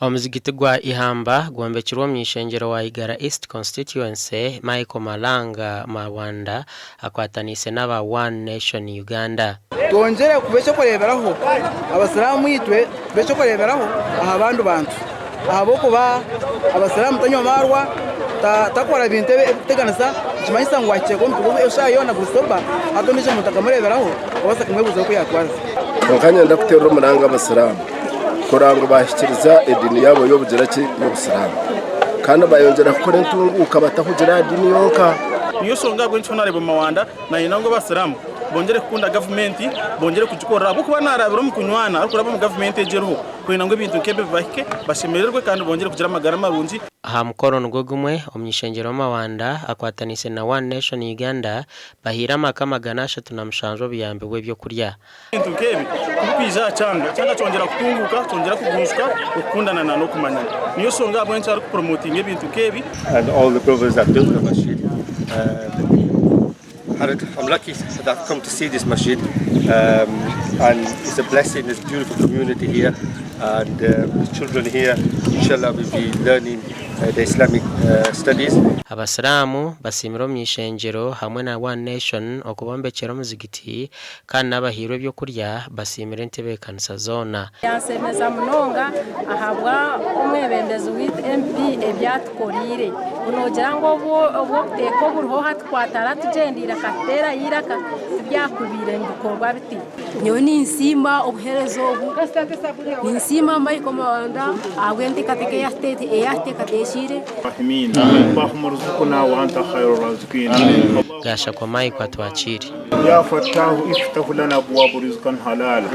Omuzigiti gwa Ihamba gwombekirwe omuny'ishengyero wa Igara East Constituency, Michael Malanga Mawanda akwataniise n'aba One Nation Uganda. Twongyere kuba eky'okureeberaho, Abasiraamu itwe tube eky'okureeberaho aha bandi bantu ahabw'okuba Abasiraamu tanywa maarwa, takora bintu ebirikuteganisa, nikimanyisa ngu waahikire kuba omutugu eshaaha yoona guri soba, hati ondiijo muntu akamureeberaho obaasa kumwebuuzaho oku yaatwaza. Kwonka niinyenda kuteerera omuranga Abasiraamu kurora ngu baahikiriza ediini yaabo y'obugira ki y'obusiraamu kandi bayongyera kukora entunguuka batahugira aha diini yonka. Niyo nshonga ahabw'enki Honarebo Mawanda nayenda ngu Abasiraamu bongyere kukunda gavumenti, bongyere kugikorera ahabw'okuba naarabira omu kunywana arikuraba omu gavumenti egi eriho kwenda ngu ebintu nk'ebyo bibahike bashemererwe kandi bongyere kugira amagara marungi. Aha mukoro nigwo gumwe, Omuny'ishengyero Mawanda akwataniise na One Nation Uganda bahaire amaka 307 obuyambi bw'ebyokurya. Ebintu nk'ebi kubikwija aha kyanga, ekyanga kyongyera kutunguuka, kyongyera kugunshuka, okukundana na n'okumanyana. Niyo nshonga ahabw'enki arikupromotinga ebintu nk'ebi. And all the brothers that built the masjid. I'm lucky that I've come to see this masjid and it's a blessing, this beautiful community here and the children here inshallah will be learning the Islamic studies. Abasiraamu basiimire omuny'ishengyero hamwe na One Nation okubombekyera omuzigiti kandi n'abahairwe ebyokurya basiimire entebeekanisa zoona. Byanshemeza munonga ahabwa omwebembezi waitu MP ebi atukoreire. Ku noogira ngu obu obuteeka oburiho hati ku ataratugyendire akatuteerayo eiraka tibyakubaire nibikorwa biti. Nyowe ninsiima obuheereza obu, ninsiima Michael Mawanda ahabw'enteekateeka ei atuteekateekiire. Gashakwa Michael Atwakiire. Ya Fattahu iftahu lana abwabu rizqan halala.